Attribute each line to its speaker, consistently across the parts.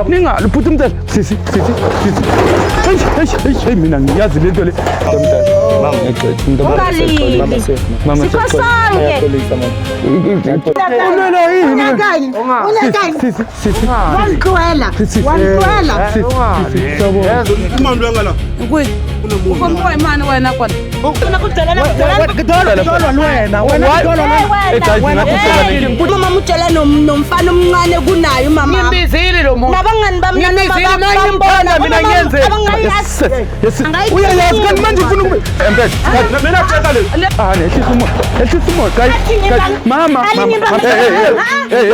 Speaker 1: Ningalwi bhuti umntana. Sisi, sisi, sisi. Eish, eish, eish, hey, mina ngiyazi lento le.
Speaker 2: Ungalili.
Speaker 1: Mama,
Speaker 2: Sikho sonke.
Speaker 1: Ulwela yini?
Speaker 3: Unyakani? Unyakani?
Speaker 1: Sisi, sisi.
Speaker 3: Wangixwela.
Speaker 1: Sisi.
Speaker 3: Wangixwela.
Speaker 1: Sisi, sisi. Sawubona.
Speaker 4: Kwi. Ukompoyi mani wena kona.
Speaker 2: Umama utshela nomfana omncane kunaye umama.
Speaker 4: Ngimbizile lo muntu.
Speaker 2: Nabangani bami
Speaker 4: Ngimbizile, mina ngimthanda, mina ngiyenze.
Speaker 1: Yes, yes. Uyayazi kanti manje ufuna ukube. Empela. Mina tshela le. Ah, nehlisa umoya. Ehlisa umoya, guys. Guys, mama, mama. Hey, hey, hey. Hey, hey.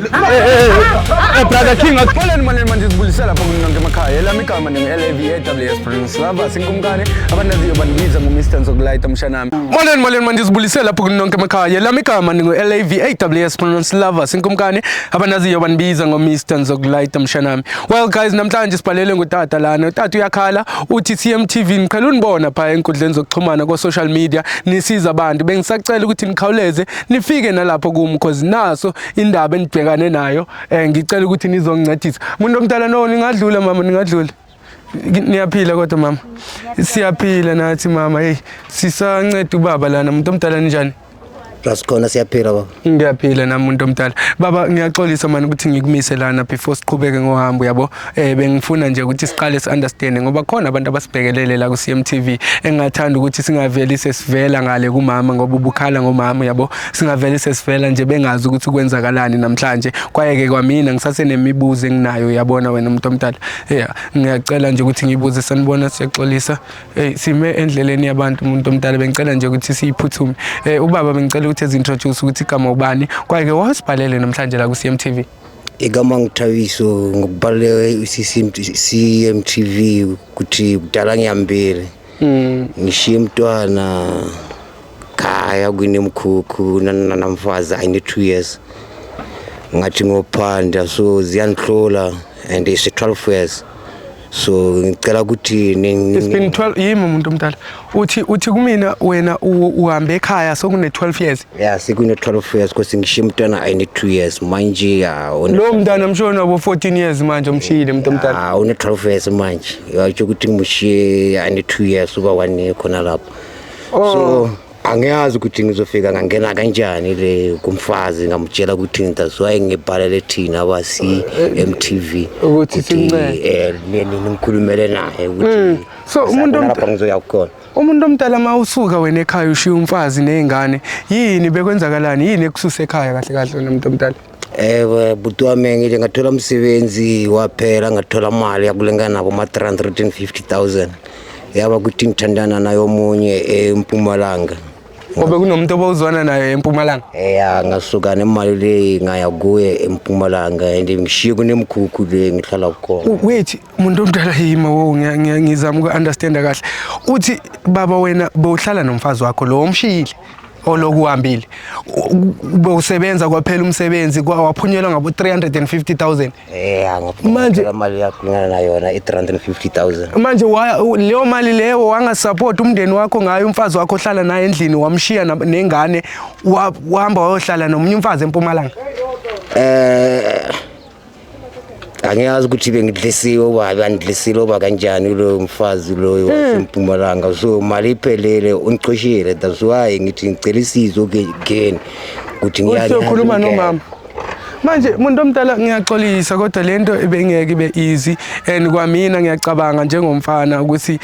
Speaker 1: Hey, hey, hey. Eh, brother King, akupheleni manje manje sibulisela lapho kunonke emakhaya. Elami igama ningu-LAVAWS Prince Lava sinkumkani abandaziyo bandibiza ngo-Mr Nzokulayita mshanami. Molweni molweni manje sibulisela lapho kunonke emakhaya. Elami igama ningu-LAVAWS Prince Lava sinkumkani abandaziyo bandibiza ngo-Mr Nzokulayita mshanami. Well guys, namhlanje sibhalele ngutata lana. Utata uyakhala uthi CMTV ngiqhela unibona pha enkundleni zokuxhumana ko-social media nisiza abantu. Bengisacela ukuthi nikhawuleze nifike nalapho kumi cause naso indaba enibhekane nayo. Ngicela ukuthi nizongincedisa. Umuntu omdala no ningadlula mama ningadlula. Niyaphila kodwa mama. Siyaphila nathi mama. Hey, sisanceda ubaba lana. Umuntu omdala ninjani?
Speaker 5: Plus khona siyaphila baba.
Speaker 1: Ngiyaphila nami umuntu omdala. Baba ngiyaxolisa mani ukuthi ngikumise lana before siqhubeke ngohambo yabo. Bengifuna nje ukuthi siqale si-understand ngoba khona abantu abasibhekelele la ku CMTV engathanda ukuthi singaveli sesivela ngale kumama ngoba ubukhala ngomama yabo. Singaveli sesivela nje bengazi ukuthi kwenzakalani namhlanje. Kwaye ke kwamina ngisasenemibuzo enginayo yabona wena umuntu omdala. Yeah, ngiyacela nje ukuthi ngibuze sanibona siyaxolisa. Sime endleleni yabantu umuntu omdala bengicela nje ukuthi siyiphuthume. Ubaba bengicela ukuthi ezi-introduce ukuthi igama ubani. Kwaye ke wasibhalele namhlanje la ku CMTV.
Speaker 5: Igama nguThabiso ngokubhalele CMTV ukuthi kudala ngihambile. Ngishiye umntwana khaya kunemkhukhu namfazi ayine 2 years. Ngathi ngophanda so ziyanhlola and it's 12 years. So ngicela ukuthi
Speaker 1: It's been 12 yimi umuntu omdala. Uthi kumina wena uhambe ekhaya sokune 12 years.
Speaker 5: Yeah, sekune 12 years because ngishiye umntwana ayine 2 years manje ya.
Speaker 1: Lo mntana mshona wabo 14 years manje umshiyile umuntu omdala.
Speaker 5: Ah, une 12 years manje. Yatsho ukuthi ngishiye ayine 2 years uba 1 year khona lapho. So angiyazi ukuthi ngizofika ngangena kanjani le kumfazi ngamtshela ukuthi that's why ngibhalele thina aba CMTV
Speaker 1: Ukuthi simncede.
Speaker 5: Nini ngikhulumele naye ukuthi
Speaker 1: So, umuntu
Speaker 5: lapha ngizoya khona.
Speaker 1: Umuntu omdala uma usuka wena ekhaya ushiya umfazi nezingane, yini bekwenzakalani? Yini ekususa ekhaya kahle kahle wena umuntu omdala?
Speaker 5: Buti wami ngile ngathola umsebenzi waphela ngathola imali yakulingana nabo ma 350,000. Yaba ukuthi ngithandana naye omunye eMpumalanga.
Speaker 1: Ngoba kunomuntu obawuzwana naye eMpumalanga.
Speaker 5: Ya ngasuka nemali le ngaya kuye eMpumalanga and ngishiye kunemkhukhu le ngihlala khona.
Speaker 1: Wait, umuntu omdala yima wo ngizama uku-understanda kahle. Uthi baba wena bowuhlala nomfazi wakho lo omshiyile oloku uhambile. Bowusebenza kwaphela umsebenzi waphunyelwa ngabo 350,000.
Speaker 5: Manje imali yakulingana nayo yona i-350,000.
Speaker 1: Manje leyo mali leyo wangasupport umndeni wakho ngayo umfazi wakho ohlala naye endlini wamshiya nengane wahamba wayohlala nomunye umfazi eMpumalanga.
Speaker 5: Angiyazi ukuthi bengidlisiwe uba bandidlisile uba kanjani lo mfazi lo waseMpumalanga. So mali iphelele ungicoshile, that's why ngithi ngicela isizo again ukuthi
Speaker 1: Uzokhuluma nomama. Manje umuntu omdala ngiyaxolisa kodwa lento ibengeke ibe easy and kwamina ngiyacabanga njengomfana ukuthi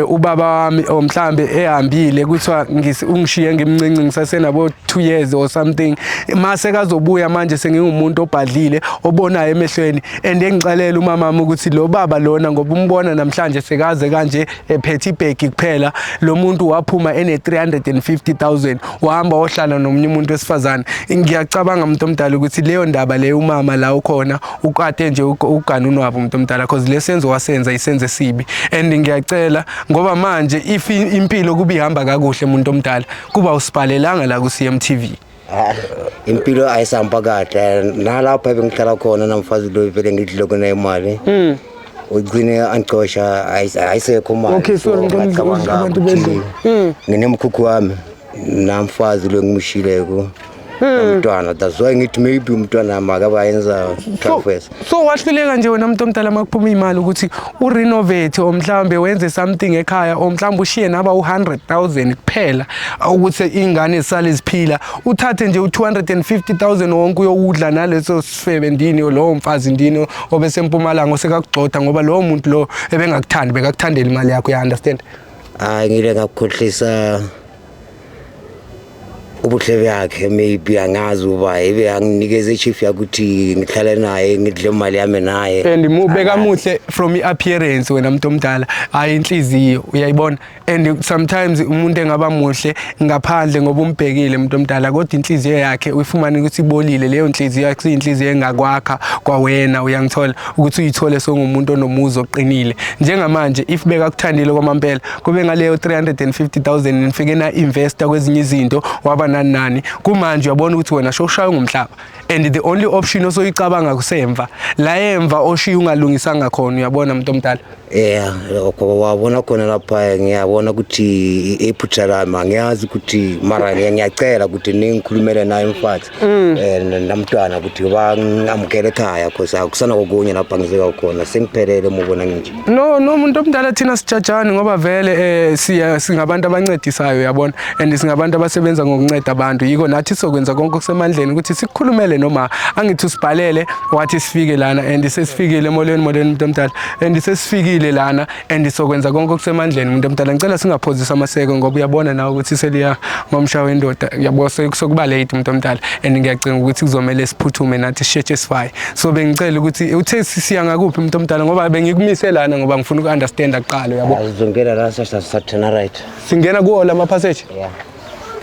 Speaker 1: ubaba wami or mhlambe ehambile kuthiwa ungishiye ngimncinci ngisasenabo 2 years or something, mase kazobuya manje sengingumuntu obhadlile obonayo emehlweni and engixelela umama wami ukuthi lo baba lona ngoba umbona namhlanje sekaze kanje ephethe ibhegi kuphela, lo muntu waphuma ene 350,000 wahamba wahlala nomunye umuntu wesifazane. Ngiyacabanga umuntu omdala ukuthi leyo ndaba leyo umama la ukhona ukade nje uganunwabo umuntu omdala because lesenzo wasenza isenze sibi and ngiyacela ngoba manje if impilo kuba ihamba kakuhle umuntu omdala kuba usibhalelanga la ku CMTV.
Speaker 5: Impilo ayisahamba kahle nalapha bengihlala khona namfazi lo vele ngidle kona imali. Ugcine angicosha ayisekho imali.
Speaker 1: Okay, sorry,
Speaker 5: So,
Speaker 1: ngicela
Speaker 5: ngacabanga
Speaker 1: abantu
Speaker 5: ukuthi
Speaker 1: bedlule.
Speaker 5: Nginemkhukhu wami namfazi lo engimshileko. Umntwana, that's why ngithi maybe umntwana makabayenza 12 years.
Speaker 6: So wahluleka nje wena muntu omdala makuphuma imali ukuthi urenovate or mhlambe wenze something ekhaya or mhlambe ushiye naba u100,000 kuphela ukuthi ingane zisale ziphila, uthathe nje u250,000 wonke uyowudla naleso sifebe ndini, lowo mfazi ndini obesempumalanga osekakugxotha, ngoba lowo muntu lo ebengakuthandi, bekakuthandela imali yakho, ya understand?
Speaker 5: Hayi, ngile ngakukhohlisa ubuhle bakhe, maybe angazi uba ebe anginikeze ichief yakuthi ngihlale naye, ngidle imali yami naye.
Speaker 6: And mubeka muhle from i-appearance wena muntu omdala, hayi inhliziyo uyayibona. And sometimes umuntu engaba muhle ngaphandle ngoba umbhekile umuntu omdala, kodwa inhliziyo yakhe uyifumane ukuthi ibolile. Leyo nhliziyo yakhe inhliziyo engakwakha kwawena, uyangithola ukuthi uyithole songumuntu onomuzi oqinile. Njengamanje if bekakuthandile kwamampela, kube ngaleyo 350,000 nifike na investor kwezinye izinto, waba nani nani. Kumanje uyabona ukuthi wena shoshaya ngumhlaba, and the only option osoyicabanga kusemva la emva oshiya ungalungisanga khona, uyabona muntu omdala?
Speaker 5: Yeah, lokho wabona khona lapha, ngiyabona ukuthi iphutha lami, angiyazi ukuthi mara ngiyacela ukuthi ningikhulumele naye umfazi namntwana ukuthi bangamukele ekhaya, cause akusana kokunye lapha ngizeka khona, sengiphelele mubona nje.
Speaker 6: No, muntu omdala, thina sijajani ngoba vele siya singabantu abancedisayo, uyabona, and singabantu abasebenza ngokunceda abantu. Yiko nathi sokwenza konke okusemandleni ukuthi sikukhulumele, noma angithi usibhalele wathi sifike lana, and sesifikile. Molweni, molweni muntu omdala, and sesifikile lana and sokwenza konke okusemandleni muntu omdala. Ngicela singaphozisa amaseko ngoba uyabona nawe ukuthi seliya ngomsha wendoda, uyabo, sokuba late muntu omdala, and ngiyacinga ukuthi kuzomele siphuthume nathi sisheshe sifaye. So bengicela ukuthi uthe siya ngakuphi muntu omdala, ngoba bengikumise lana ngoba ngifuna uku-understanda kuqala, uyabo.
Speaker 5: Sizongena la sathana right.
Speaker 6: Singena kuwo lama passage.
Speaker 5: Yeah.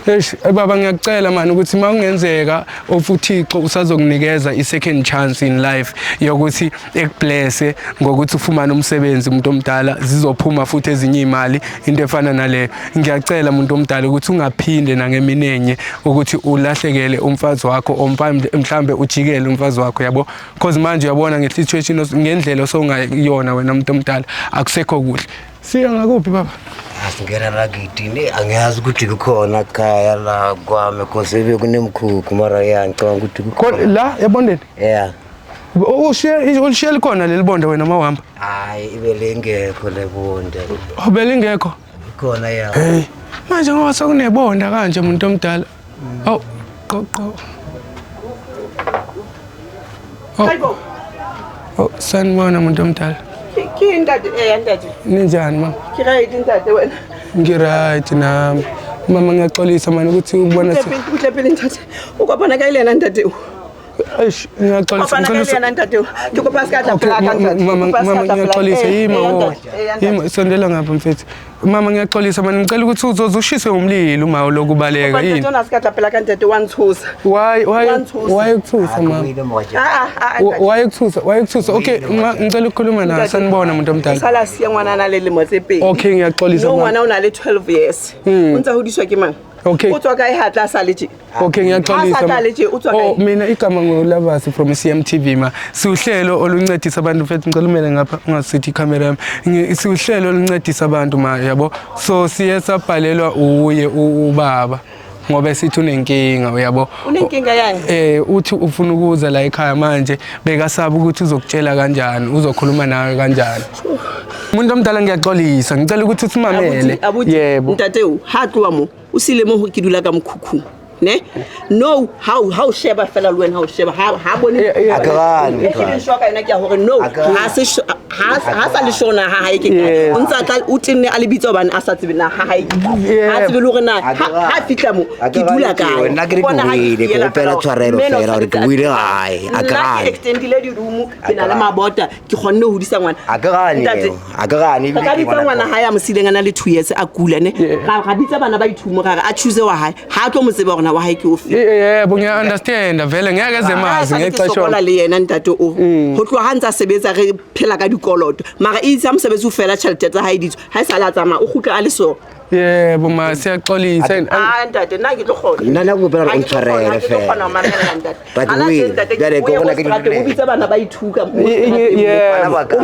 Speaker 6: Eish, baba, ngiyakucela mani ukuthi uma kungenzeka uThixo usazokunikeza i-second chance in life yokuthi ekublesse ngokuthi ufumane umsebenzi umuntu omdala, zizophuma futhi ezinye imali, into efana naleyo. Ngiyacela umuntu omdala ukuthi ungaphinde nangeminenye ukuthi ulahlekele umfazi wakho or mhlambe ujikele umfazi wakho, yabo, because manje uyabona nge-situation, ngendlela osongayiyona wena umuntu omdala, akusekho kuhle. Siya ngakuphi baba?
Speaker 5: Asingena la kithi, angiyazi ukuthi kukhona khaya la kwami, cause ebe kunemkhukhu, mara ya ngicabanga ukuthi kukhona.
Speaker 6: La ebondeni?
Speaker 5: Yeah.
Speaker 6: Ushiye ulishiye likhona leli bonde wena mawuhamba?
Speaker 5: Hayi, ibe lengekho lebonde.
Speaker 6: Belingekho?
Speaker 5: Ikhona ya.
Speaker 6: Hey, manje ngoba sekunebonda kanje umuntu omdala. Awu, qoqo.
Speaker 4: Hayibo.
Speaker 6: Oh, sanibona umuntu omdala.
Speaker 4: Ke ntate, ntate.
Speaker 6: Ninjani mama?
Speaker 4: Ke right ntate, wena?
Speaker 6: Ngi-right nami. Mama, ngiyaxolisa mani ukuthi ubona
Speaker 4: Utle pele ntate. O kopana kae le yena ntate o?
Speaker 6: Eish, ngiyaxolisa.
Speaker 4: Kopana kae le yena ntate o? Ke kopa se ka tla pela ka ntate.
Speaker 6: Mama, mama, ngiyaxolisa, yima wo. Yima, sondela ngapha mfethu. Mama, ngiyaxolisa mani, ngicela ukuthi uzoze ushiswe umlilo uma lokubaleka yini.
Speaker 4: Ntate ona se ka tla pela ka ntate, wa ntshosa.
Speaker 6: Why why ukuthusa mama? Why ukuthusa? Why ukuthusa? Okay, ngicela ukukhuluma nawe, sanibona umuntu omdala.
Speaker 4: Sala siya ngwana na le lemo tse pedi.
Speaker 6: Okay, ngiyaxolisa
Speaker 4: mama. Ngwana o na le 12 years. O ntsa hodiswa ke mang?
Speaker 6: Okay.
Speaker 4: O tswa kae ha tla sa le tje?
Speaker 6: Okay, ngiyaxolisa.
Speaker 4: Oh,
Speaker 6: mina igama nguLavasi from CMTV ma. Siuhlelo oluncedisa abantu mfethu, ngicela umele ngapha ungasithi ikhamera yami. Siuhlelo oluncedisa abantu ma, yabo. So siye sabhalelwa uye ubaba ngoba sithi unenkinga, uyabo.
Speaker 4: Unenkinga yani?
Speaker 6: Uthi ufuna ukuza la ekhaya manje, bekasaba ukuthi uzokutshela kanjani, uzokhuluma nawe kanjani. Umuntu omdala, ngiyaxolisa, ngicela ukuthi usimamele.
Speaker 4: Yebo. Ntate o ha tloa mo, o sile mo ke dula ka mokhukhung. Ne? No, how sheba fela le wena, how sheba ha bone.
Speaker 5: Akani.
Speaker 4: Ke shoka yena ke hore no, ha se ha sa le shona ha hae ke kae. O ntsa tla o tenne a lebitso hobane a sa tsebe na ha hae ke kae. Ha tsebe le hore na ha fitla mo ke dula kae.
Speaker 5: Nna ke re ke buile, ke kopela tshwarelo fela hore ke buile hae.
Speaker 4: Akani. Ke extendile di room, ke na le mabota, ke kgonne ho hodisa ngwana.
Speaker 5: Akani. Akani.
Speaker 4: Ka bitsa ngwana hae a mosileng ana le 2 years a kula ne. Ga bitsa bana ba ithumo ga re a choose wa hae. Ha tlo mo tseba hore na wa hae ke ofe.
Speaker 6: Yebo, ngiya understand vele, ngeke eze mazi ngexesha.
Speaker 4: Sokola le yena ntate o. Ho tloha ha ntsa sebetsa re phela ka dikoloto. Mara itse ha mosebetsi o fela tjhelete tsa hae ditso. Ha e sala tsamaya o kgutla a le so.
Speaker 6: Yebo ma, siyaxolisa.
Speaker 4: Ah ntate, nna ke tlo kgona.
Speaker 5: Nna nna ke kopela
Speaker 4: Ha
Speaker 5: gore o
Speaker 4: ke tlo kgona,
Speaker 5: ntshwarele
Speaker 4: ha ke tlo
Speaker 5: fela.
Speaker 4: kgona ho mamella, ntate.
Speaker 5: But
Speaker 4: Hana
Speaker 5: wait,
Speaker 4: tje, ntate,
Speaker 5: jwale
Speaker 4: o
Speaker 5: ke
Speaker 4: ye
Speaker 5: bona
Speaker 4: ko
Speaker 5: ke
Speaker 4: seterateng, o
Speaker 5: dirile.
Speaker 4: bitse bana ba ithuka mo seterateng.
Speaker 5: Bana ba ka.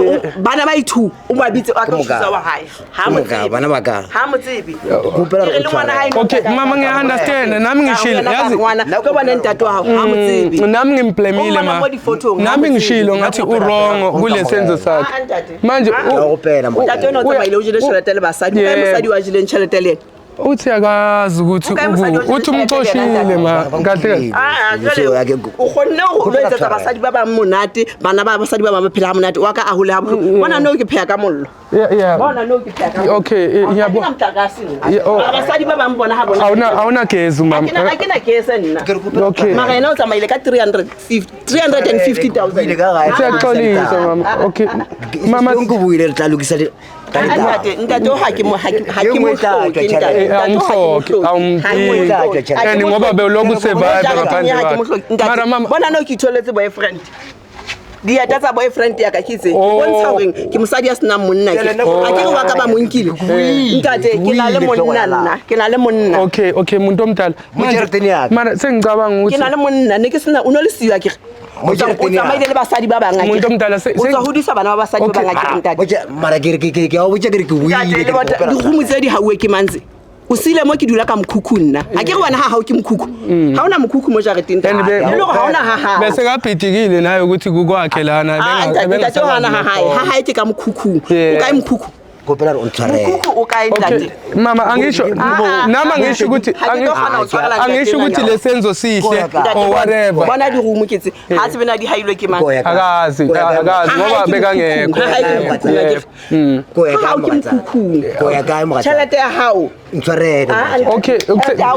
Speaker 4: Bana ba ithu, o ba bitse a
Speaker 5: Ke
Speaker 4: tlo
Speaker 5: moka.
Speaker 4: thusa wa hae. Ha
Speaker 5: Ke
Speaker 4: mo
Speaker 5: moka,
Speaker 4: tsebe.
Speaker 5: bana ba ka.
Speaker 4: Ha mo tsebe.
Speaker 5: Kopela
Speaker 4: Ke
Speaker 5: gore
Speaker 4: re
Speaker 5: o
Speaker 4: le ngwana hae
Speaker 5: ntshwarele.
Speaker 4: no
Speaker 6: Okay,
Speaker 4: tla ka-
Speaker 6: mama, ngiya-understand. Nami
Speaker 4: Ka re
Speaker 6: ngishilo,
Speaker 4: wena ka
Speaker 6: yazi-
Speaker 4: re ngwana, ke bona ntate wa hao, ha mo tsebe.
Speaker 6: Nami ngimblamile
Speaker 4: O
Speaker 6: ma.
Speaker 4: mmona mo difothong, ha
Speaker 6: Nami
Speaker 4: mo
Speaker 6: ngishilo
Speaker 4: tsebe.
Speaker 6: ngathi u-wrong kule senzo sakhe.
Speaker 4: Ah, ntate.
Speaker 6: Manje
Speaker 4: Ah.
Speaker 5: Ke a kopela, motswadi.
Speaker 4: Ntate ona o tsamaile o jele tjhelete le basadi. O kae
Speaker 6: Yebo.
Speaker 4: mosadi wa jeleng tjhelete le yena?
Speaker 6: Uthi akazi ukuthi
Speaker 4: O kae mosadi wa
Speaker 6: uku- uthi
Speaker 4: jeleng tjhelete le yena,
Speaker 6: umxoshile ma, kahle kahle.
Speaker 4: Ah,
Speaker 5: So,
Speaker 4: jwale
Speaker 5: ha ke-
Speaker 4: o kgonne ho lo
Speaker 5: Kopela
Speaker 4: etsetsa
Speaker 5: tshwarelo.
Speaker 4: basadi ba bang monate, bana ba basadi ba bang ba phela ha monate, wa ka a hole ha bohloko. Bona nou ke pheha ka mollo.
Speaker 6: Yeah.
Speaker 4: Bona nou ke pheha ka mollo.
Speaker 6: Okay,
Speaker 4: Ha
Speaker 6: ngiyabo-
Speaker 4: ke na motlakase nna.
Speaker 6: Yeah, oh.
Speaker 4: Mara basadi ba bang bona ha bona.
Speaker 6: Awuna gezi
Speaker 4: Ha
Speaker 6: mama.
Speaker 4: ke na- ha ke na gese nna.
Speaker 6: Okay.
Speaker 4: Mara yena o tsamaile ka 350,000.
Speaker 5: Ile ka gae.
Speaker 6: Siyaxolisa mama. Okay. Mama,
Speaker 5: Mama ke buile re tla lokisa ka
Speaker 4: Ah,
Speaker 5: ditaba.
Speaker 4: ntate, ntate o ha ke mo ha ke ha
Speaker 5: Ye
Speaker 4: ke mo
Speaker 5: nngwe e tla
Speaker 4: hloke,
Speaker 5: tswa
Speaker 4: ntate.
Speaker 5: tjhelete.
Speaker 4: Ntate o ha ke mo
Speaker 6: Awumhloki,
Speaker 4: hloke. Ha ke mo
Speaker 6: awumdingi.
Speaker 4: hloke. Ha ke
Speaker 6: And
Speaker 4: mo
Speaker 6: ngoba
Speaker 4: hloke.
Speaker 6: bewulokhu usurvive
Speaker 4: Ntate,
Speaker 6: ngaphandle
Speaker 4: ha ke mo
Speaker 6: kwakhe.
Speaker 4: hloke. Ntate,
Speaker 6: Mara mama-
Speaker 4: bona nou ke itholetse boyfriend. Dieta tsa boyfriend ya ka ke tse.
Speaker 6: Oh.
Speaker 4: Bontsha hore ke mosadi ya senang monna ke. Ha ke re wa ka ba mo nkile. Ntate, ke na le monna nna. Ke na le monna.
Speaker 6: Okay, okay, muntu omdala.
Speaker 5: Mo tjheleteng ya ka.
Speaker 6: Mara sengicabanga
Speaker 4: Ke na
Speaker 6: ukuthi
Speaker 4: le monna, ne ke sena o no le siyo akere.
Speaker 5: Mo
Speaker 4: O
Speaker 5: tjheleteng ya ka.
Speaker 4: tsamaile le basadi ba bang akere.
Speaker 6: Muntu omdala
Speaker 4: O tswa hodisa bana ba basadi ba
Speaker 6: Okay.
Speaker 4: bang akere ntate.
Speaker 5: Mara ke re ke a o botša ke re ke buile.
Speaker 4: Ntate,
Speaker 5: Ke
Speaker 4: le
Speaker 5: re
Speaker 4: bona
Speaker 5: kopela
Speaker 4: dikgomo tse di hauwe ke mantse. O sile mo ke dula ka mokhukhu nna. Ha ke re wena ha hao ke mokhukhu. Ha hona mokhukhu mo jareteng.
Speaker 6: And
Speaker 4: Le hore ha hona ha hao.
Speaker 6: Bese kabhidikile naye ukuthi kukwakhe lana.
Speaker 4: Ah, ntate, ntate o hana ha hae. Ha hae ke ka mokhukhung.
Speaker 6: Yeah.
Speaker 4: O kae mokhukhu?
Speaker 5: Kopela gore o ntshwarele.
Speaker 4: Mokhukhu o kae
Speaker 6: Okay,
Speaker 4: ntate?
Speaker 6: mama angisho nami angisho ukuthi
Speaker 4: Ha ke tlo kgona ho tshwarela ntate
Speaker 6: angisho ukuthi
Speaker 4: ena.
Speaker 6: lesenzo sihle
Speaker 4: Ntate,
Speaker 6: or whatever.
Speaker 4: Bona dirumo ke tse. Ha tsebe na di hailwe ke mang.
Speaker 5: Ko ya kae?
Speaker 6: Akazi,
Speaker 5: Ko ya kae,
Speaker 6: akazi
Speaker 4: Ha
Speaker 6: ngoba
Speaker 4: hae ke
Speaker 6: bekangekho.
Speaker 4: mokhukhung, ha hae ke mokhukhung,
Speaker 6: Yeah.
Speaker 4: akere.
Speaker 5: Ko ya
Speaker 4: Ha
Speaker 5: kae
Speaker 4: hao ke
Speaker 5: mohatsaka?
Speaker 4: mokhukhung.
Speaker 5: Ko ya kae mohatsaka?
Speaker 4: Tjhelete ya hao.
Speaker 5: Ntshwarele.
Speaker 4: Ah,
Speaker 5: mohatsaka.
Speaker 6: Okay,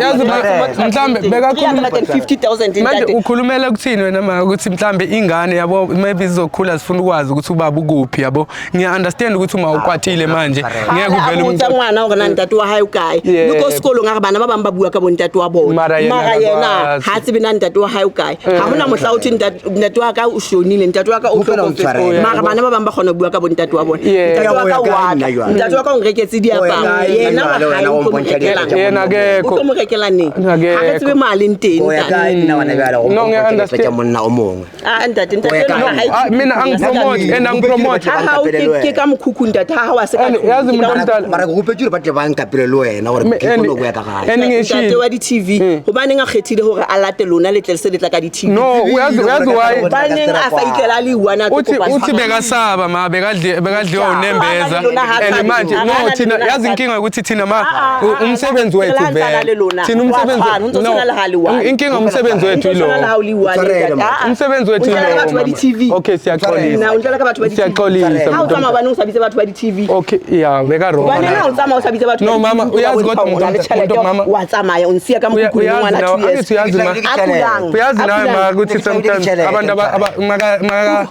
Speaker 6: yazi mhlambe bekakhuluma
Speaker 4: 350,000
Speaker 6: manje
Speaker 4: ntate.
Speaker 6: ukhulumela kuthini wena ma ukuthi mhlambe ingane yabo maybe izokhula sifuna ukwazi ukuthi ubaba ukuphi yabo. Ngiya understand ukuthi uma ukwatile manje ngeke uvele
Speaker 4: a botsa
Speaker 6: umuntu
Speaker 4: ngwana hore na ntate wa hae o kae.
Speaker 6: Yeah.
Speaker 4: Le ko sekolong a re bana ba bang ba bua ka bo ntate wa bona.
Speaker 6: Mara yena
Speaker 4: Mara yena
Speaker 6: akakwazi.
Speaker 4: ha tsebe na ntate wa hae o kae. Ha hona mohla o thwe ntate wa ka o shonile, ntate wa ka o
Speaker 5: Kopela o
Speaker 4: hlokofetse.
Speaker 5: ntshwarele.
Speaker 4: Mara bana ba bang ba kgona ho bua ka bo ntate wa bona.
Speaker 6: Yeah.
Speaker 4: Ntate wa ka
Speaker 5: Ko ya
Speaker 4: wa
Speaker 5: kae
Speaker 4: ka.
Speaker 5: nna jwale?
Speaker 4: Ntate wa ka o nreketse diaparo.
Speaker 5: Ko ya kae
Speaker 4: Yena
Speaker 5: nna
Speaker 4: wa
Speaker 5: jwale
Speaker 4: hae
Speaker 5: wena
Speaker 4: o
Speaker 5: o
Speaker 4: tlo mo
Speaker 5: mpontšha
Speaker 4: rekela.
Speaker 5: diaparo tša
Speaker 6: Yena
Speaker 5: monna?
Speaker 6: akekho.
Speaker 4: O tlo mo rekela neng?
Speaker 6: Akekho.
Speaker 4: Ha re tsebe mo a leng teng
Speaker 5: Ko ya
Speaker 4: ntate.
Speaker 5: kae nna wena jwale o
Speaker 6: No,
Speaker 5: mpontšha diaparo
Speaker 6: ngiya-understand.
Speaker 5: tša monna o mongwe.
Speaker 4: Ah, ntate, ntate
Speaker 5: Ko ya
Speaker 4: enwa
Speaker 5: kae?
Speaker 4: ha hae
Speaker 6: Ah, mina angipromote and angipromote.
Speaker 4: Ha hao ke ka mokhukhung ntate, ha hao ha se ka
Speaker 6: And
Speaker 4: tlung,
Speaker 6: yazi
Speaker 4: ke ka
Speaker 6: muntu omdala
Speaker 5: Mara ke gopetse gore ba tle ba nkapele le wena gore ke
Speaker 6: And-
Speaker 5: kgone go ya ka gae.
Speaker 6: and
Speaker 4: ntate
Speaker 6: ngishilo
Speaker 4: wa di-tv hobaneng a kgethile hore a late lona le tle le se le tla ka di-tv
Speaker 6: No, uyazi why
Speaker 4: baneng a sa itlela a le one a tlo
Speaker 6: uthi
Speaker 4: kopa
Speaker 6: uthi
Speaker 4: tshwarelo.
Speaker 6: bekasaba ma bekadliwa unembeza
Speaker 4: Akana le lona ha
Speaker 6: and
Speaker 4: thabe.
Speaker 6: manje no
Speaker 4: Akana le
Speaker 6: thina
Speaker 4: lona ha
Speaker 6: yazi
Speaker 4: thabe.
Speaker 6: inkinga ukuthi thina ma
Speaker 4: Ah, ah, ah,
Speaker 6: umsebenzi wethu
Speaker 4: phela
Speaker 6: vele
Speaker 4: le lona.
Speaker 6: thina
Speaker 4: Wa
Speaker 6: umsebenzi
Speaker 4: tshwana, o ntso
Speaker 6: no
Speaker 4: tshwana le ha le one.
Speaker 6: inkinga umsebenzi wethu
Speaker 4: Ntso tshwana le ha o
Speaker 6: ilo
Speaker 4: le one,
Speaker 5: Tshwarelo,
Speaker 4: ntate.
Speaker 5: ma.
Speaker 4: Ah, ah.
Speaker 6: Umsebenzi wethu
Speaker 4: O ntlela ka
Speaker 6: ilo,
Speaker 4: batho ba
Speaker 6: mama.
Speaker 4: di-tv
Speaker 6: Okay, siyaxolisa.
Speaker 4: Nna, o ntlela ka batho ba di-TV.
Speaker 6: Siyaxolisa,
Speaker 4: Ha o
Speaker 6: muntu
Speaker 4: tsamaya hobaneng o sa bitse batho ba di-tv
Speaker 6: okay yeah beka wrong
Speaker 4: Hobaneng ha o tsamaya o sa bitse batho ba
Speaker 6: No,
Speaker 4: di-TV,
Speaker 6: mama,
Speaker 4: o ba
Speaker 6: uyazi
Speaker 4: bontsha
Speaker 6: kodwa
Speaker 4: hore o na le
Speaker 6: muntu-
Speaker 4: tjhelete,
Speaker 6: muntu- mama.
Speaker 4: wa tsamaya o nsiya ka mokhukhung le
Speaker 6: uyazi
Speaker 4: ngwana
Speaker 6: nawe
Speaker 4: 2 years.
Speaker 6: angithi uyazi ma
Speaker 4: A kulang?
Speaker 6: uyazi
Speaker 4: A
Speaker 6: nawe ma
Speaker 4: kulang?
Speaker 6: ukuthi sometimes abantu maka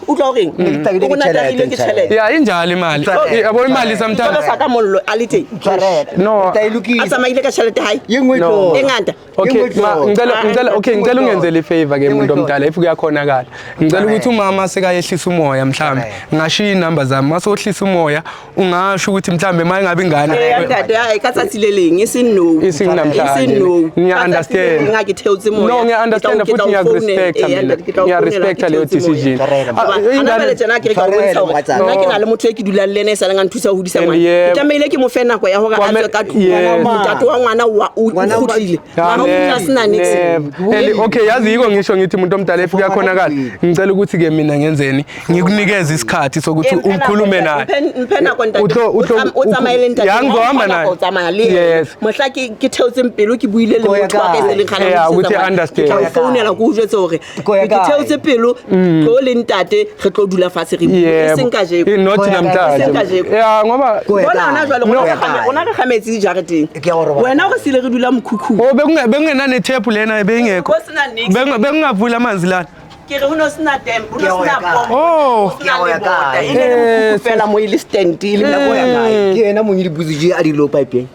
Speaker 4: Utlwa horeng?
Speaker 5: Ke
Speaker 4: O rona tahilwe ke tjhelete.
Speaker 6: yeah injalo imali yabo imali sometimes
Speaker 4: Jwalo sa ka mollo a le teng.
Speaker 5: Ntshwarele.
Speaker 6: No.
Speaker 5: Re tla e
Speaker 4: A
Speaker 5: lokisa.
Speaker 4: tsamaile ka tjhelete hae.
Speaker 5: Ye nngwe e
Speaker 6: No.
Speaker 5: tlo.
Speaker 4: E ngata.
Speaker 6: Okay,
Speaker 5: Engwe
Speaker 6: ma
Speaker 5: tlo.
Speaker 6: ngicela ngicela okay ngicela ungenzele ifavor ke
Speaker 5: Engwe
Speaker 6: muntu
Speaker 5: tlo.
Speaker 6: omdala if kuyakhonakala. Ngicela ukuthi umama sekayehlisa umoya mhlambe. Ngashiya inamba zami mase uhlisa umoya ungasho ukuthi mhlambe maye ngabe ingane.
Speaker 4: Eh, ntate, ai, ka tsatsi le leng, e seng nou.
Speaker 6: E seng namhlanje.
Speaker 4: E seng nou.
Speaker 6: Ngiya
Speaker 4: Ka tsatsi le
Speaker 6: understand.
Speaker 4: leng ha ke theotse moya.
Speaker 6: No, ngiya understand
Speaker 4: Ke tla
Speaker 6: futhi
Speaker 4: o
Speaker 6: ngiya
Speaker 4: founela.
Speaker 6: respecta
Speaker 4: Eh,
Speaker 6: mina.
Speaker 4: ntate, ke tla o
Speaker 6: Ngiya
Speaker 4: founela,
Speaker 6: respecta
Speaker 4: ke
Speaker 6: leyo
Speaker 4: theotse moya.
Speaker 6: decision.
Speaker 5: Tshwarelo,
Speaker 6: Ah,
Speaker 4: Hoba, hana
Speaker 6: ingane-
Speaker 4: jwale tjena ke re ka o bontsha
Speaker 5: Tshwarelo,
Speaker 4: hore
Speaker 5: mohatsaka.
Speaker 4: nna ke na le motho e ke dulang le ena e saleng a nthusa ho hodisa
Speaker 6: And
Speaker 4: ngwana.
Speaker 6: yeah.
Speaker 4: Ke tlamehile ke mo fe nako ya hore a
Speaker 6: Kwame-
Speaker 4: tswe ka tlung.
Speaker 6: Yes.
Speaker 4: Ntate wa ngwana o
Speaker 5: Ngwana wa-
Speaker 4: kgutlile.
Speaker 6: Ah,
Speaker 4: Mara o kgutla a sena niks.
Speaker 6: never. And okay yazi yiko ngisho ngithi umuntu omdala if kuyakhonakala ngicela ukuthi ke mina ngenzeni ngikunikeze isikhathi sokuthi
Speaker 4: Eh, mphe nako,
Speaker 6: ukhulume
Speaker 4: ntate.
Speaker 6: naye.
Speaker 4: Mphe nako, ntate.
Speaker 6: Utlo
Speaker 4: O tsamaye le ntate.
Speaker 6: Ya ngizohamba
Speaker 4: Ha o
Speaker 6: naye.
Speaker 4: kgona ho tsamaya le yena.
Speaker 6: Yes.
Speaker 4: Mohla ke theotseng pelo ke buile le
Speaker 5: Ko ya
Speaker 4: motho wa ka e
Speaker 5: kae?
Speaker 4: se leng kgale a
Speaker 6: Yeah,
Speaker 4: nthusetse
Speaker 6: ukuthi
Speaker 4: ngwana.
Speaker 6: understand.
Speaker 4: Ke tla o founela ke o jwetse hore
Speaker 5: Ko ya
Speaker 4: ke
Speaker 5: kae?
Speaker 4: theotse pelo tlo le ntate re tlo dula fatshe re bue.
Speaker 6: Yebo.
Speaker 4: E seng kajeko.
Speaker 6: Eh, not
Speaker 5: Ko ya kae?
Speaker 6: namhlanje.
Speaker 4: E seng kajeko.
Speaker 6: Yeah ngoba
Speaker 5: Ko ya
Speaker 4: Bona
Speaker 5: kae?
Speaker 4: hona jwale
Speaker 5: Ko
Speaker 4: rona
Speaker 5: ya
Speaker 4: re kgame-
Speaker 5: kae?
Speaker 4: rona re kgametse dijareteng.
Speaker 5: Ke ya go robala.
Speaker 4: Wena o re sile re dula mokhukhung.
Speaker 6: Oh bekungenane tape lena beyingekho.
Speaker 4: Ho sena niks.
Speaker 6: Bekungavula amanzi lana.
Speaker 4: Ke re ho no sena dam, ho
Speaker 5: Ke ya
Speaker 4: no
Speaker 5: ho ya
Speaker 4: sena
Speaker 5: kae?
Speaker 4: pompo,
Speaker 6: Oh.
Speaker 4: ho sena
Speaker 5: Ke ya ho ya
Speaker 4: lebota.
Speaker 5: kae?
Speaker 4: E ne le mokhukhu fela mo e le stand e le
Speaker 5: Ko ya
Speaker 4: mo.
Speaker 5: kae? Ke yena mong dipotso tše a di lo pipeng.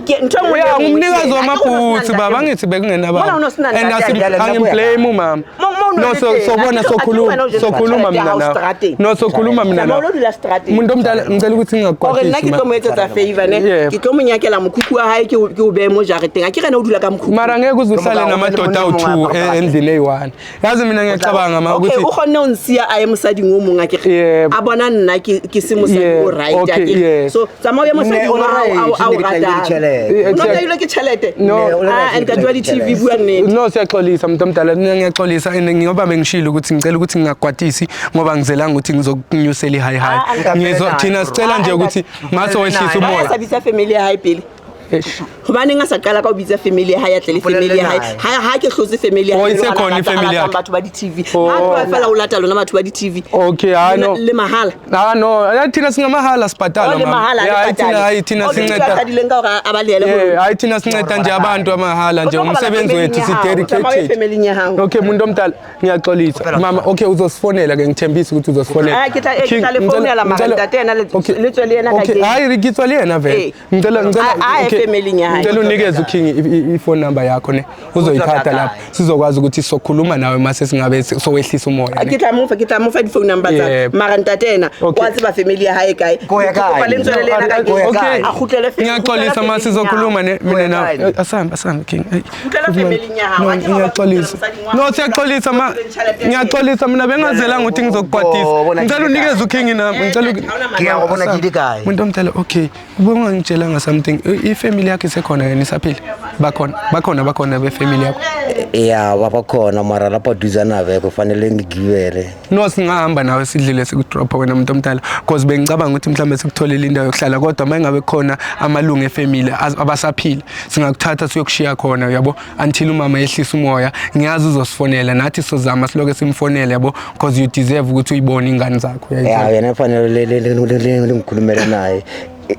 Speaker 4: Ke ntho e nngwe le
Speaker 6: Ya
Speaker 4: e nngwe
Speaker 6: ngumnikazi
Speaker 4: ke-
Speaker 6: wamabhutsi baba angithi bekungenababa.
Speaker 4: Mona o no sena
Speaker 6: And
Speaker 4: ntate,
Speaker 6: angimblame umama.
Speaker 4: Mo- mo o
Speaker 6: No
Speaker 4: no le
Speaker 6: so
Speaker 4: teng.
Speaker 6: sobona
Speaker 4: A ke
Speaker 6: sokhuluma
Speaker 4: wena o jetse
Speaker 6: sokhuluma
Speaker 4: tjhelete ya
Speaker 6: mina
Speaker 4: hao
Speaker 6: nawe.
Speaker 4: strateng.
Speaker 6: No sokhuluma mina
Speaker 4: Tsamaya o
Speaker 6: nawe.
Speaker 4: lo dula strateng.
Speaker 6: Umuntu omdala ngicela ukuthi
Speaker 4: Hore nna
Speaker 6: ngingakukwatisi.
Speaker 4: ke tlo mo etsetsa favor ne
Speaker 6: Yeah.
Speaker 4: ke tlo mo nyakela mokhukhu wa hae ke o ke o behe mo jareteng a ke rena o dula ka mokhukhu
Speaker 6: Mara ngeke uze uhlale namadoda awu-2 endlini eyi-1. Yazi mina ngiyacabanga ma
Speaker 4: okay
Speaker 6: ukuthi
Speaker 4: o kgonne ho nsiya a ye mosading o mong a ke
Speaker 6: Yebo.
Speaker 4: a bona nna ke ke se mosadi
Speaker 6: Yeah,
Speaker 4: o right a
Speaker 6: okay,
Speaker 4: ke
Speaker 6: yes.
Speaker 4: so tsamaya o ye
Speaker 5: Ne,
Speaker 4: mosading
Speaker 5: o
Speaker 4: wa hao
Speaker 5: right,
Speaker 4: a o
Speaker 5: ne ke tlaile
Speaker 4: ratang
Speaker 5: ditjhelete.
Speaker 4: o no
Speaker 6: Exactly.
Speaker 4: tlailwe ke tjhelete
Speaker 6: No.
Speaker 5: Ne, o le
Speaker 4: Ah,
Speaker 5: right,
Speaker 4: ntate wa di-TV bua nnete
Speaker 6: No siyaxolisa umuntu omdala mina ngiyaxolisa and ngoba bengishilo ukuthi ngicela ukuthi ngingakwatisi ngoba ngizelanga ukuthi ngizokunyusela i-high
Speaker 4: Ah,
Speaker 6: high. Ngizo thina sicela nje ukuthi mase wehlisa
Speaker 4: Why a
Speaker 6: umoya.
Speaker 4: sa bitsa family ya hae pele
Speaker 6: Eish.
Speaker 4: hobaneng a sa qala ka ho bitsa family ya hae a tle le
Speaker 5: Mpolelle
Speaker 4: family ya hae
Speaker 5: naye.
Speaker 4: ha ha ke hlotse family ya
Speaker 6: Oh,
Speaker 4: hae
Speaker 6: e se
Speaker 4: le
Speaker 6: khona
Speaker 4: a
Speaker 6: i-family
Speaker 4: ratang
Speaker 6: yakhe.
Speaker 4: batho ba di-TV
Speaker 6: Oh.
Speaker 4: ha tloha fela o lata lona batho ba di-TV
Speaker 6: Okay, hayi no.
Speaker 4: le mahala
Speaker 6: Ah no, hayi thina singamahala sibhadala
Speaker 4: Oh, le
Speaker 6: mama.
Speaker 4: mahala
Speaker 6: Yeah, hayi thina hayi thina sinceda.
Speaker 4: qadileng ka hore a balehele ho
Speaker 6: Yeah, hayi thina sinceda nje abantu amahala nje
Speaker 4: O tlo robala
Speaker 6: umsebenzi wethu
Speaker 4: family-ing
Speaker 6: si
Speaker 4: ya hao, tsamaya o ye
Speaker 6: dedicated.
Speaker 4: family-ing ya hao.
Speaker 6: Okay, muntu omdala ngiyaxolisa. Mama, okay uzosifonela ke ngithembisa ukuthi uzosifonela.
Speaker 4: Ah, ke tla- eh, ke
Speaker 6: King,
Speaker 4: tla le
Speaker 6: ngicela-
Speaker 4: founela mara
Speaker 6: ngicela-
Speaker 4: ntate yena le-
Speaker 6: Okay.
Speaker 4: le tswe le yena ka
Speaker 6: Okay,
Speaker 4: keng.
Speaker 6: hayi ke tswa le yena vele.
Speaker 4: Eh.
Speaker 6: Ngicela ngicela
Speaker 4: A- a ye
Speaker 6: okay.
Speaker 4: family-ing ya hae.
Speaker 6: Ngicela unikeze uKing i-phone number yakho ne. Uzoyithatha lapha. Sizokwazi ukuthi sokhuluma nawe mase singabe sowehlisa umoya. ne.
Speaker 4: ke tla mo fa ke tla mo fa di-phone number tsa
Speaker 6: Yebo.
Speaker 4: mara ntate ena
Speaker 6: Okay.
Speaker 4: wa tseba family ya hae kae
Speaker 5: Ko ya
Speaker 4: Ke kopa
Speaker 5: kae?
Speaker 4: le ntswele le yena ka
Speaker 5: Ko ya
Speaker 4: keng.
Speaker 5: kae?
Speaker 4: A kgutlele
Speaker 6: Ngiyaxolisa
Speaker 4: kgutlela
Speaker 6: ma
Speaker 4: family-ing ya
Speaker 6: sizokhuluma ne mina
Speaker 5: Ko ya
Speaker 6: na
Speaker 5: kae?
Speaker 6: asambe asambe King. Hey.
Speaker 4: Kgutlela family-ing ya hao.
Speaker 6: No,
Speaker 4: Ha ke re wa
Speaker 6: ngiyaxolisa.
Speaker 4: kgutlela mosading wa
Speaker 6: No
Speaker 4: hao.
Speaker 6: siyaxolisa ma
Speaker 4: Tjhelete ya
Speaker 6: ngiyaxolisa mina bengazelanga ukuthi ngizokukwatisa.
Speaker 5: Oh, bona
Speaker 6: Ngicela
Speaker 5: ke
Speaker 6: unikeze uKing nami ngicela
Speaker 4: Eh, haona
Speaker 5: Ke ya go bona ke ile kae?
Speaker 6: Umuntu omdala okay ubongangitshelanga something i-family yakho isekhona yena isaphila bakhona bakhona bakhona be-family yakho
Speaker 5: Ya ba ba khona mara lapha duzane abekho fanele ngigibele.
Speaker 6: No singahamba nawe sidlile sikudropha wena muntu omdala because bengicabanga ukuthi mhlawumbe sikutholele indawo yokuhlala kodwa uma ngabe khona amalungu efamily abasaphila singakuthatha siyokushiya khona uyabo until umama yehlisa umoya ngiyazi uzosifonela nathi sizozama siloke simfonele yabo because you deserve ukuthi uyibone ingane zakho
Speaker 5: Ya
Speaker 6: uyayithola?
Speaker 5: yena fanele le ngikhulumele naye.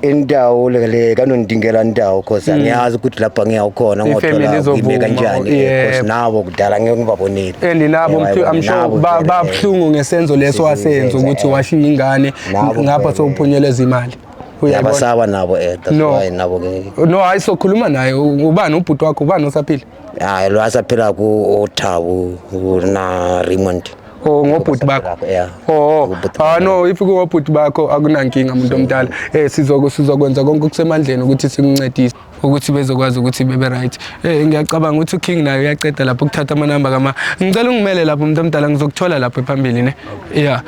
Speaker 5: Indawo le kanondingela indawo cause angiyazi ukuthi lapha ngiyawukhona
Speaker 6: I-family
Speaker 5: ngothola
Speaker 6: izovuma,
Speaker 5: ime kanjani
Speaker 6: yebo.
Speaker 5: cause nabo kudala ngeke ngibabonile.
Speaker 6: And nabo I'm sure
Speaker 5: Nabo vele,
Speaker 6: babuhlungu ngesenzo leso wasenza ukuthi washiya ingane
Speaker 5: Nabo
Speaker 6: ngapha
Speaker 5: vele.
Speaker 6: sowuphunyeleza imali uyabona
Speaker 5: Yabasaba nabo that's
Speaker 6: No.
Speaker 5: why nabo ke
Speaker 6: no hayi sokhuluma naye ubani ubhuti wakho ubani osaphila
Speaker 5: hayi lo asaphila ku Othabo na Raymond.
Speaker 6: Oh ngobhuti bakho.
Speaker 5: Yeah.
Speaker 6: Oh,
Speaker 5: Ngobhuti
Speaker 6: ah
Speaker 5: bakho.
Speaker 6: no if kungobhuti bakho akunankinga umuntu omdala. Sizokwenza konke okusemandleni ukuthi sikuncedise ukuthi bezokwazi ukuthi bebe right. Ngiyacabanga ukuthi uKing naye uyaceda lapho ukuthatha amanamba kama. Ngicela ungimele lapho umuntu omdala ngizokuthola lapho phambili ne. Yeah.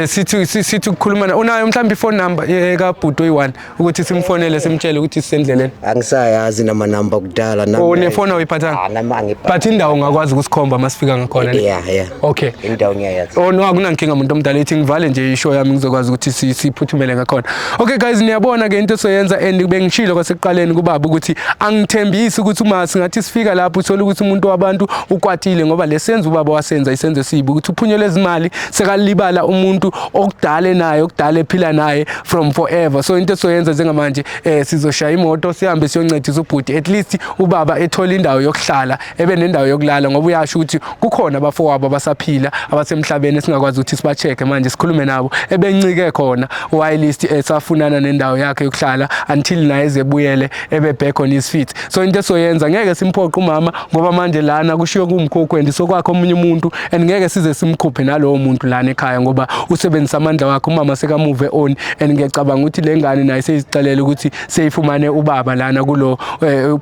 Speaker 6: Sithi ukukhuluma na unayo mhlawumbe ifone number kaBhuti oyi1 ukuthi simfonele simtshele ukuthi sisendleleni.
Speaker 5: Angisayazi namanamba kudala nami.
Speaker 6: Oh nefoni awuyiphathanga.
Speaker 5: Ah nami angiphathi.
Speaker 6: But indawo ungakwazi ukusikhomba masifika ngakhona ne.
Speaker 5: Yeah, yeah.
Speaker 6: Okay.
Speaker 5: Indawo ngiyayazi.
Speaker 6: Oh no akunankinga umuntu omdala ithi ngivale nje ishow yami ngizokwazi ukuthi siphuthumele ngakhona. Okay guys niyabona ke into esoyenza and bengishilo kwasekuqaleni kubaba ukuthi angithembisi ukuthi uma singathi sifika lapho uthola ukuthi umuntu wabantu ukwatile ngoba lesenzo ubaba wasenza isenzo esibi ukuthi uphunyelwe izimali sekalibala umuntu okudala naye okudala ephila naye from forever. So into esoyenza njengamanje sizoshaya imoto sihambe siyoncedisa ubhuti at least ubaba ethola indawo yokuhlala ebe nendawo yokulala ngoba uyasho ukuthi kukhona abafowabo abasaphila abasemhlabeni esingakwazi ukuthi siba-check manje sikhulume nabo ebencike khona while esafunana nendawo yakhe yokuhlala until naye ezebuyele ebe back on his feet. So into esoyenza ngeke simphoqe umama ngoba manje lana kushiwo kuwumkhokho and sokwakho omunye umuntu and ngeke size simkhuphe nalowo muntu lana ekhaya ngoba usebenzisa amandla wakhe umama seka-move on and ngiyacabanga ukuthi le ngane naye seyizixelela ukuthi seyifumane ubaba lana kulo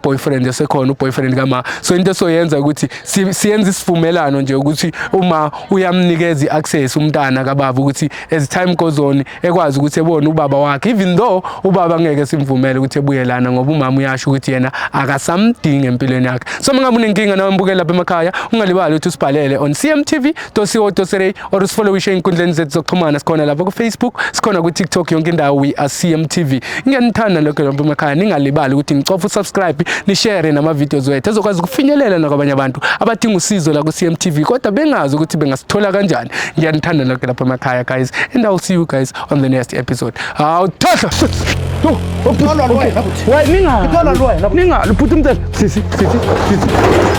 Speaker 6: boyfriend esekhona uboyfriend kama. So into esoyenza ukuthi siyenze isivumelano nje ukuthi uma uyamnikeza i-access umntana kababa ukuthi as time goes on ekwazi ukuthi ebone ubaba wakhe even though ubaba ngeke simvumele ukuthi ebuye lana ngoba umama uyasho ukuthi yena akasamdingi empilweni yakhe. So mangabe unenkinga nawe mbukela lapha emakhaya ungalibali ukuthi usibhalele on cmtv.co.za or usifollowishe ey'nkundleni zethu zokuxhumana sikhona lapha ku-Facebook sikhona ku-TikTok yonke indawo we are CMTV. Ngiyanithanda lokho lapha emakhaya ningalibali ukuthi nicofe usubscribe nishare nama-videos wethu ezokwazi ukufinyelela nakwabanye abantu abadinga usizo la ku-CMTV kodwa bengazi ukuthi bengasithola Ngizokuthola kanjani? Ngiyanithanda nonke lapha emakhaya guys, and I'll see you guys on the next episode. Hawu thohlo. Ninga, bhuti umntana. Sisi, sisi, sisi.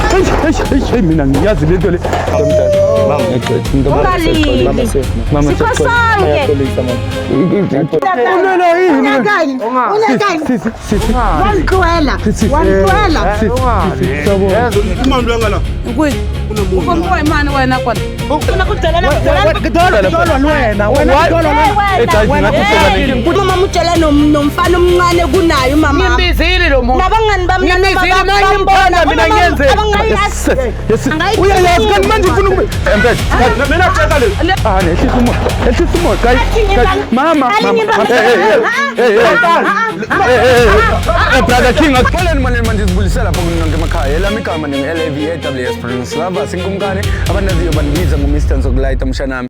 Speaker 6: Hey, hey, hey, mina ngiyazi lento le.
Speaker 2: Ungalili.
Speaker 1: Mama,
Speaker 2: Sikho sonke.
Speaker 1: Ulwela yini?
Speaker 3: Unyakani? Unyakani?
Speaker 1: Sisi, sisi.
Speaker 3: Wangitloela. Wangitloela.
Speaker 1: Sisi, sisi. Sawubona.
Speaker 7: Ukompoyimani wena kona.
Speaker 1: Hey guys, ngathi uzoba nenkinga.
Speaker 2: Umama utshela nomfana omncane kunaye umama.
Speaker 7: Ngimbizile lo muntu.
Speaker 2: Nabangani bami
Speaker 7: Ngimbizile, mina ngimthanda, mina ngiyenzeni.
Speaker 1: Yes, yes. Uyayazi kanti manje ufuna ukube. Empela.
Speaker 8: Mina tshela le.
Speaker 1: Ah, nehlisa umoya. Ehlisa umoya, guys. Guys, mama, mama. Hey, hey, hey. Hey, hey, hey. Brother King, akupheleni manje manje sibulisela lapho kunonke emakhaya. Elami igama ningu LAVAWS Prince Lava, sinkumkani abandaziyo bandibiza ngo Mr. Nzokulayita mshanami.